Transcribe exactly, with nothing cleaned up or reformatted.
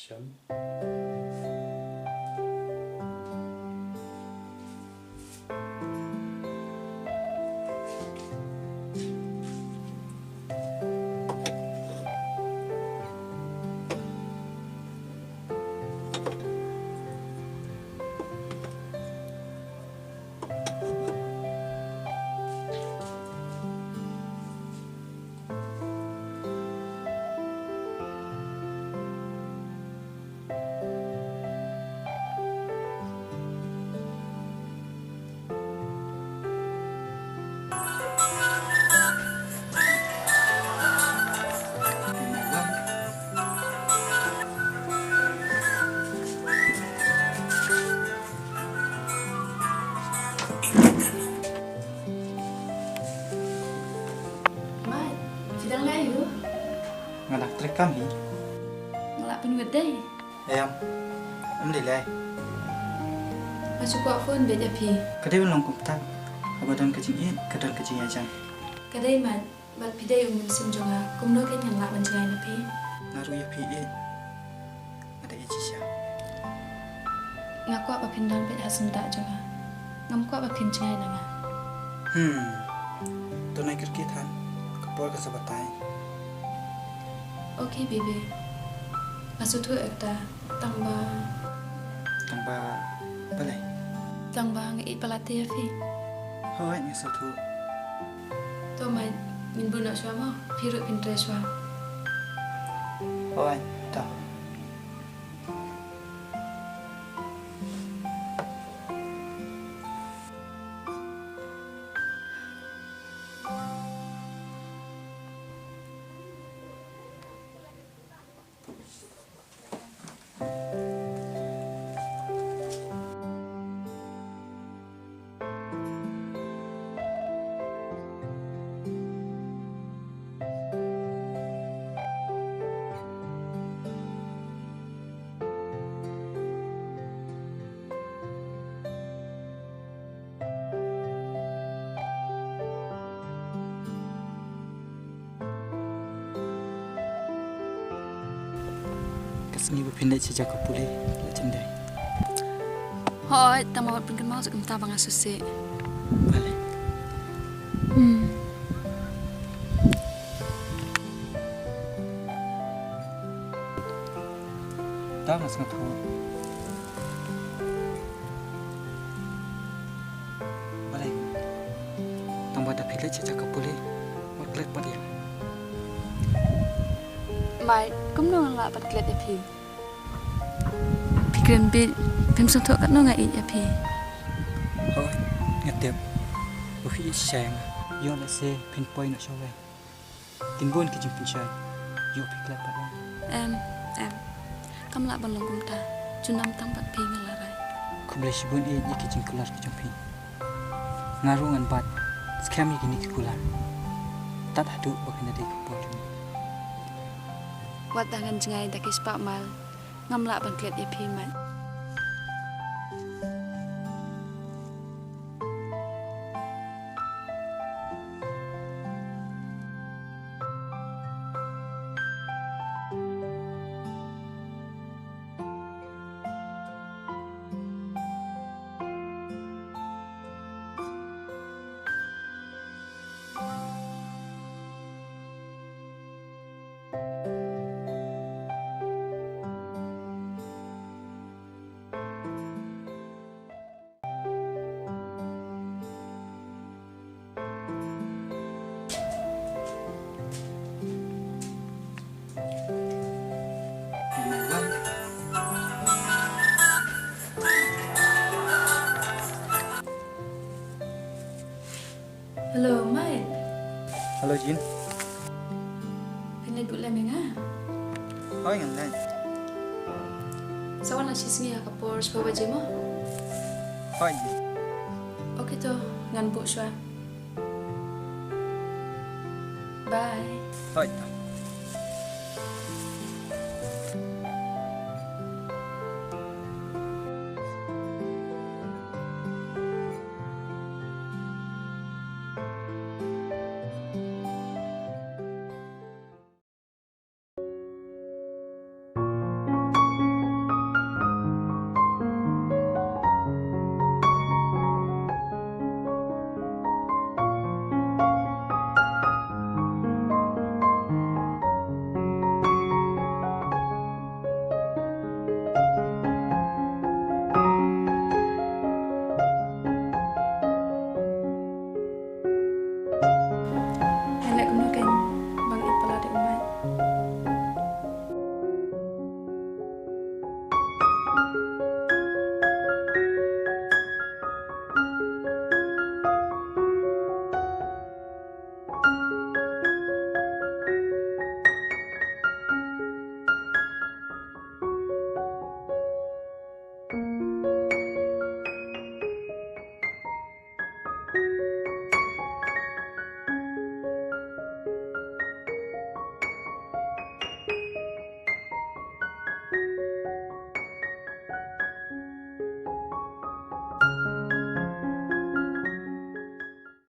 Shem. Mait, phi dang leh aiu? Nga dang trei kam hi. Nga lah pynwit dei. Em, em dei lei. Nga shu kwah phone beit ïa phi. Ka dei ban long kumta. Haba don ka jingïeit, ka don ka jingïajan. Ka dei mait, bad phi dei u mynsiem jong nga, kumno kein ngan lah ban jngai na phi? Nga ruh ïa phi ïeit. Nga da ïeit shisha. Nga kwah ba phin don beit ha sngewthuh jong nga. Ngam kwah ba phin jngai na nga. Hmm. To nai kyrkieh than. Ka por ka sa batai. Okay, baby. Nga sngewthuh ïa kata. Tang ba. Tang ba balei? Tang ba nga ïeit palat ïa phi. Hooid, nga sngewthuh. To mait, ngin bun noh shuwa mo. Phi ruh phin trei shuwa. Hooid, to. Ka sngi ba phin leit sha jaka pule, la jem dei. Hooid, tang ba wat pynkynmaw sha kumta ba nga sngewsih. Balei? Hmm. Tang ba sngewthuh. Balei? Tang ba da phi leit sha jaka pule, wat klet pat ïa nga. Mait, kumno ngan lah ban klet ïa phi? Phi kren beit, phim sngewthuh katno nga ïeit ïa phi. Hooid, nga tip ba phi ïeit shisha ïa nga. Ïoh lehse phin poi noh sha wei. Kin bun ki jingpynshoi. Ïoh phi klet pat ïa nga. Em, em. Kam lah ban long kumta. Junom tang bad phi nga la rai. Khublei shibun ïeit ïa ki jingkular ki jong phi. Nga ruh ngan bat skhem ïa kine ki kular. Tad haduh ba kan dei ka por jong ngi. Wat da ngan jngai da ki spah mail, ngam lah ban klet ïa phi mait. Hello, mate. Hello, Jin. Phin leit bud lem ïa nga? Hooid, ngan leit. Sa wan la shisngi ha ka por shiphew baje mo? Hooid, Jin. Okay to, ngan buh shuwa. Bye. Hooid to.